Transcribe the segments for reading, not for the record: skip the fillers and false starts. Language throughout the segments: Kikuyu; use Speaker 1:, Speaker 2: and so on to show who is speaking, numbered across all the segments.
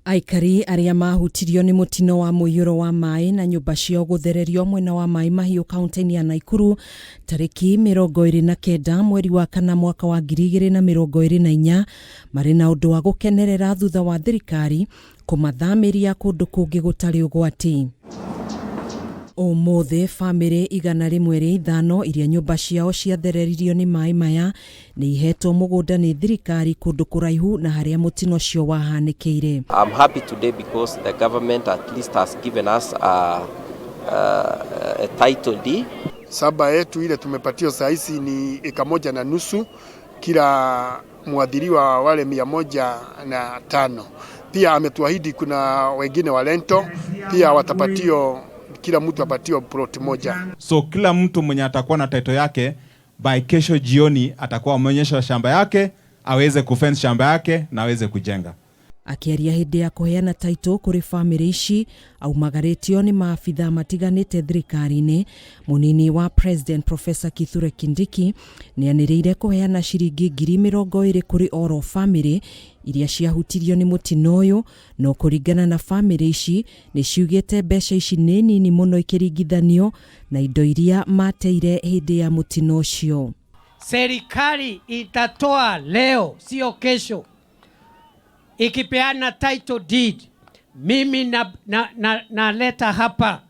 Speaker 1: Aikari arĩa mahutirio nĩ mũtino wa mũiyũro wa maĩ na nyũmba ciao gũthererio mwena wa Maĩ Mahiũ kaunti-inĩ ya Naikuru tarĩki 29 mweri wa kana mwaka wa 2024 marĩ na ũndũ wa gũkenerera thutha wa thirikari kũmathamĩria kũndũ kũngĩ gũtarĩ ũgwati. Ũmũthĩ bamĩrĩ 105 iria nyũmba ciao ciathereririo nĩ maĩ maya nĩ ihetwo mũgũnda nĩ thirikari kũndũ kũraihu na harĩa mũtino ũcio wahanĩkĩire.
Speaker 2: I'm happy today because the government at least has given us a title deed.
Speaker 3: Shamba yetu ile tumepatiwa saa hizi ni eka 1.5 kila mwadhiriwa wale 105. Pia ametuahidi kuna wengine wa rental pia watapatio, kila mtu apatio plot moja.
Speaker 4: So kila mtu mwenye atakuwa na title yake by kesho jioni atakuwa ameonyesha shamba yake, aweze kufence shamba yake na aweze kujenga.
Speaker 1: Akĩaria hĩndĩ ya kũheana taitũ kũrĩ bamĩrĩ ici aumagarĩtio nĩ maabitha matiganĩte thirikari-inĩ, mũnini wa President Professor Kithure Kindiki nĩ anĩrĩire kũheana ciringi 20,000 kũrĩ oro bamĩrĩ iria ciahutirio nĩ mũtino ũyũ. No kũringana na bamĩrĩ ici, nĩ ciugĩte mbeca ici nĩ nini mũno ikĩringithanio na indo iria mateire hĩndĩ ya mũtino ũcio.
Speaker 5: Serikali itatoa leo, sio kesho, ikipeana title deed. Mimi naleta na, na, hapa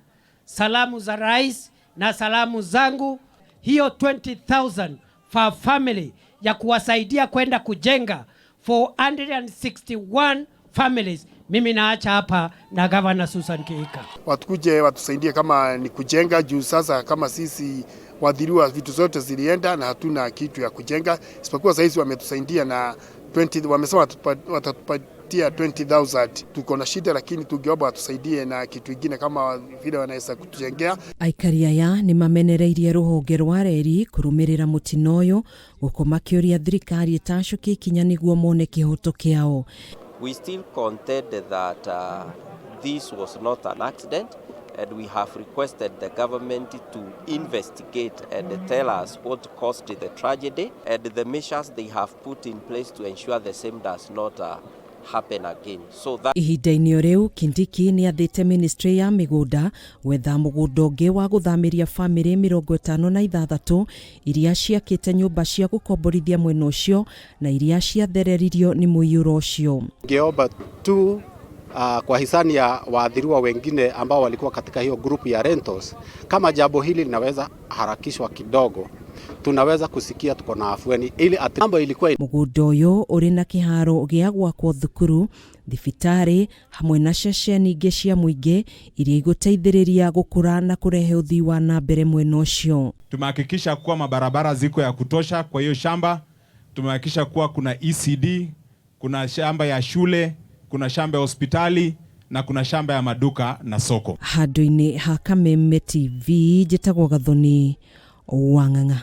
Speaker 5: salamu za rais na salamu zangu, hiyo 20,000 for family ya kuwasaidia kwenda kujenga 461 families. Mimi naacha hapa na Governor Susan Kihika.
Speaker 3: Watukuje watusaidie kama ni kujenga, juu sasa kama sisi waathiriwa vitu zote zilienda na hatuna kitu ya kujenga, isipokuwa saizi wametusaidia na 20, wamesema watatupatia 20,000. Tuko na shida, lakini tungeomba watusaidie na kitu ingine kama vile wanaweza kutujengea.
Speaker 1: Aikari aya nĩ mamenereirie rũhonge rwa reri kũrũmĩrĩra mũtino ũyũ, gũkũ makĩũria thirikari ĩtacũkie ikinya nĩguo mone kĩhoto kĩao.
Speaker 2: We still contend that this was not an accident, and we have requested the government to investigate and tell us what caused the tragedy and the measures they have put in place to ensure the same does not happen again. So that
Speaker 1: Ihinda-inĩ o rĩu, Kindiki nĩ athĩte ministry ya mĩgũnda gwetha mũgũnda ũngĩ wa gũthamĩria bamĩrĩ 56 iria ciakĩte nyũmba cia gũkomborithia mwena ũcio na iria ciathereririo nĩ mũiyũro ũcio.
Speaker 6: Ningeomba tu kwa hisani ya waathiriwa wengine ambao walikuwa katika hiyo group ya rentals, kama jambo hili linaweza harakishwa kidogo, tunaweza kusikia tuko na afueni, ili mambo ilikuwa
Speaker 1: Mũgũnda ũyũ ũrĩ na kĩharo gĩa gwakwo thukuru, thibitarĩ hamwe na ceceni ingĩ cia mũingĩ iria igũteithĩrĩria gũkũra na kũrehe ũthii wa na mbere mwena ũcio.
Speaker 4: Tumehakikisha kuwa mabarabara ziko ya kutosha kwa hiyo shamba. Tumehakikisha kuwa kuna ECD, kuna shamba ya shule, kuna shamba ya hospitali na kuna shamba ya maduka na soko.
Speaker 1: Handũ-inĩ ha Kameme TV, njĩtagwo Gathoni Wang'ang'a.